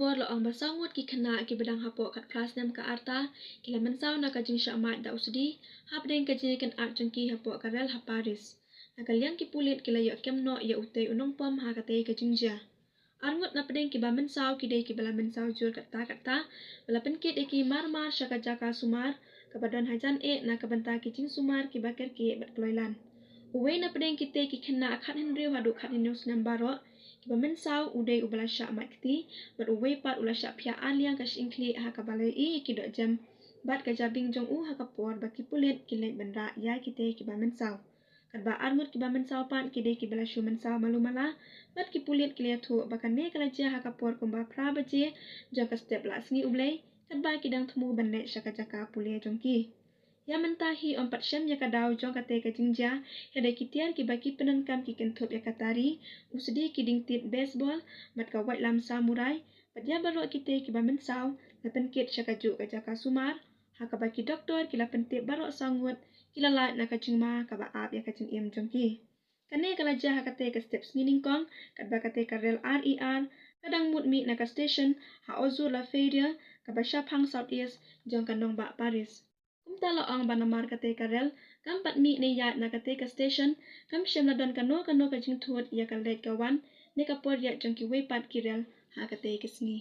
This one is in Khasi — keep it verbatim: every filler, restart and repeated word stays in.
Por la ong ba saw ngut ki khynnah kiba dang hapoh khatphra snem ka rta ki la mynsaw na ka jingshah mait da u sdi hapdeng ka jingïakynad jong ki hapoh ka rel ha Paris. Na ka liang ki pulit ki la ïoh kem noh ïa utei u nongpom ha katei ka jingjia. Arngut napdeng kiba mynsaw ki dei kiba la mynsaw jur katta katta, ba la pynkit ïa ki mar mar sha ka jaka sumar kaba don hajan eh na ka bynta ki jingsumar kiba kerkeh bad kloilan. Uwei napdeng kitei ki khynnah khathynriew haduh khathynñiew snem baroh kiba mynsaw u dei uba la shah mait kti, bad uwei pat u la shah phiah arliang ka shyieng khlieh ha kaba la ïohi ïa ki dohjem bad ka jabieng jong u ha ka por ba ki pulit ki leit ban rah ïa kitei kiba mynsaw. Katba arngut kiba mynsaw pat ki dei kiba la shu mynsaw malu mala, bad ki pulit ki la ïathuh ba kane ka la jia ha ka por kumba phra baje jong ka step lah sngi U Blei, katba ki dang thmu ban leit sha ka jaka pule jong ki. Ïa mynta hi ym pat shem ïa ka daw jong katei ka jingjia, hynrei ki tiar kiba ki pyndonkam ki kynthup ïa ka tari, u sdi ki dieng tied baseball, bad ka waitlam samurai, bad ïa baroh kitei kiba mynsaw la pynkit sha kajuh ka jaka sumar, ha kaba ki doktor ki la pyntip baroh saw ngut ki la lait na ka jingma kaba ap ïa ka jingim jong ki. Kane ka la jia ha katei ka step sngi nyngkong, katba katei ka rel R E R ka dang mut mih na ka station ha Aux-Ours la Feria kaba shaphang southeast jong ka nongbah Paris. Kumta la ong ba namar katei ka rel kam pat mih ne ïaid na katei ka station, kam shym la don kano kano ka jingthut ïa ka leit ka wan ne ka por ïaid jong kiwei pat ki rel ha katei ka sngi.